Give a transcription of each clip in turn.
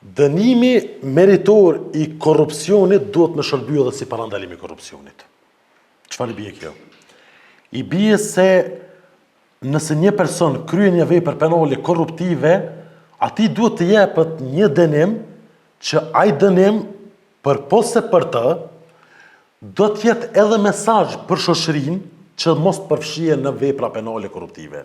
Dënimi meritor i korrupsionit duhet me shërby edhe si parandalim i korrupsionit. Çfarë i bie kjo? I bie se nëse një person kryen një vepër penale korruptive, atij duhet të jepet një dënim që ai dënim përpos se për të, do të jetë edhe mesazh për shoqërinë që mos të përfshihen në vepra penale korruptive.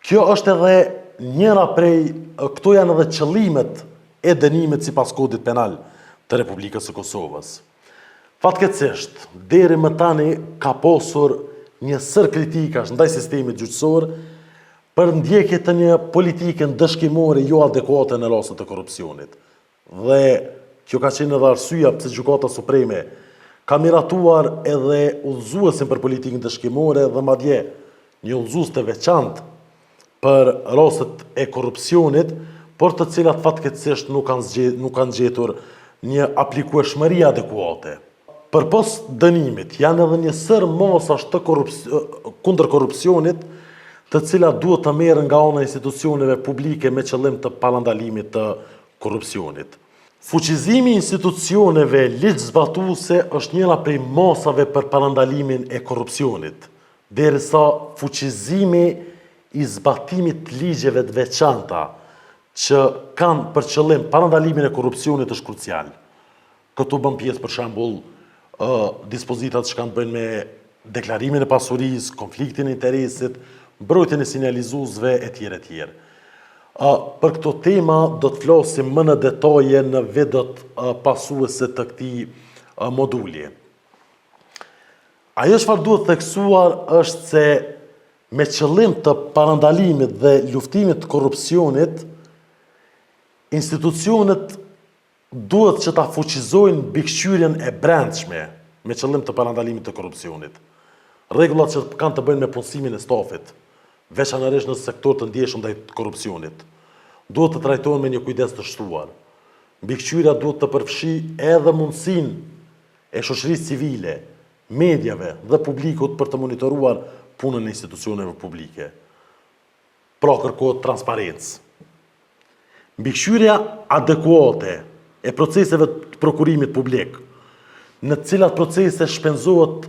Kjo është edhe njëra prej, këto janë edhe qëllimet e dënimit sipas kodit penal të Republikës së Kosovës. Fatkeqësisht, deri më tani ka pasur një sërë kritikash ndaj sistemit gjyqësor për ndjekje të një politike ndëshkimore jo adekuate në raste të korrupsionit. Dhe kjo ka qenë edhe arsyeja pse Gjykata Supreme ka miratuar edhe udhëzuesin për politikë ndëshkimore dhe madje një udhëzues të veçantë për rastet e korrupsionit, por të cilat fatkeqësisht nuk kanë nuk kanë gjetur një aplikueshmëri adekuate. Përpos dënimit, janë edhe një sërë masash të kundër korrupsionit, të cilat duhet të merren nga ana e institucioneve publike me qëllim të parandalimit të korrupsionit. Fuqizimi i institucioneve ligjzbatuese është njëra prej masave për parandalimin e korrupsionit, derisa fuqizimi i zbatimit të ligjeve të veçanta që kanë për qëllim parandalimin e korrupsionit është krucial. Këtu bën pjesë për shembull dispozitat që kanë të bëjnë me deklarimin e pasurisë, konfliktin e interesit, mbrojtjen e sinjalizuesve etj etj. Për këto tema do të flasim më në detaje në videot pasuese të këtij moduli. Ajo çfarë duhet theksuar është se me qëllim të parandalimit dhe luftimit të korrupsionit, institucionet duhet që ta fuqizojnë mbikëqyrjen e brendshme me qëllim të parandalimit të korrupsionit. Rregullat që kanë të bëjnë me punësimin e stafit, veçanërisht në sektorë të ndjeshëm ndaj korrupsionit, duhet të trajtohen me një kujdes të shtuar. Mbikëqyrja duhet të përfshijë edhe mundësinë e shoqërisë civile, mediave dhe publikut për të monitoruar punën e institucioneve publike. Pra kërkohet transparencë. Mbikëqyrja adekuate e proceseve të prokurimit publik, në të cilat procese shpenzohet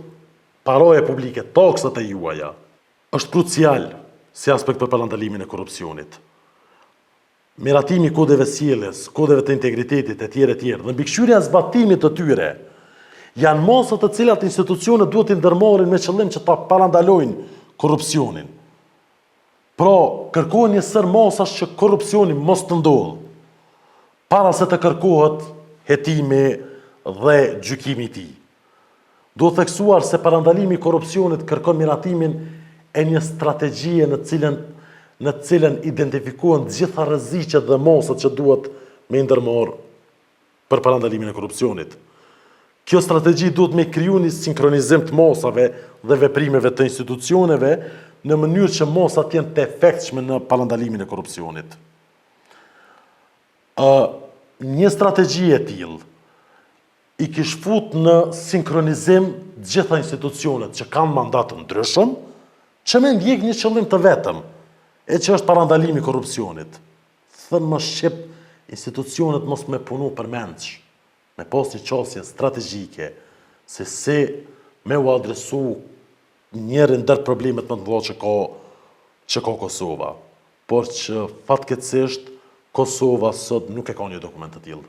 paraja publike, taksat e juaja, është krucial si aspekt për parandalimin e korrupsionit. Miratimi i kodeve sjelljes, kodeve të integritetit etj etj dhe mbikëqyrja e zbatimit të tyre janë masa të cilat institucionet duhet t'i ndërmarrin me qëllim që ta parandalojnë korrupsionin. Pra, kërkohen një sërë masash që korrupsioni mos të ndodhë, para se të kërkohet hetimi dhe gjykimi i tij. Duhet theksuar se parandalimi i korrupsionit kërkon miratimin e një strategjie në cilën në të cilën identifikohen të gjitha rreziqet dhe masat që duhet me i ndërmarrë për parandalimin e korrupsionit. Kjo strategji duhet me kriju një sinkronizim të masave dhe veprimeve të institucioneve në mënyrë që masat të jenë të efektshme në parandalimin e korrupsionit. Ë një strategji e tillë i kish fut në sinkronizim gjitha institucionet që kanë mandat të ndryshëm, që me ndjek një qëllim të vetëm, e që është parandalimi i korrupsionit. Thënë më shqip, institucionet mos me punu përmendsh, me pas një qasje strategjike, se si me u adresu njërin ndër problemet më të mëdha që ka që ka Kosova, por që fatkeqësisht Kosova sot nuk e ka një dokument të tillë.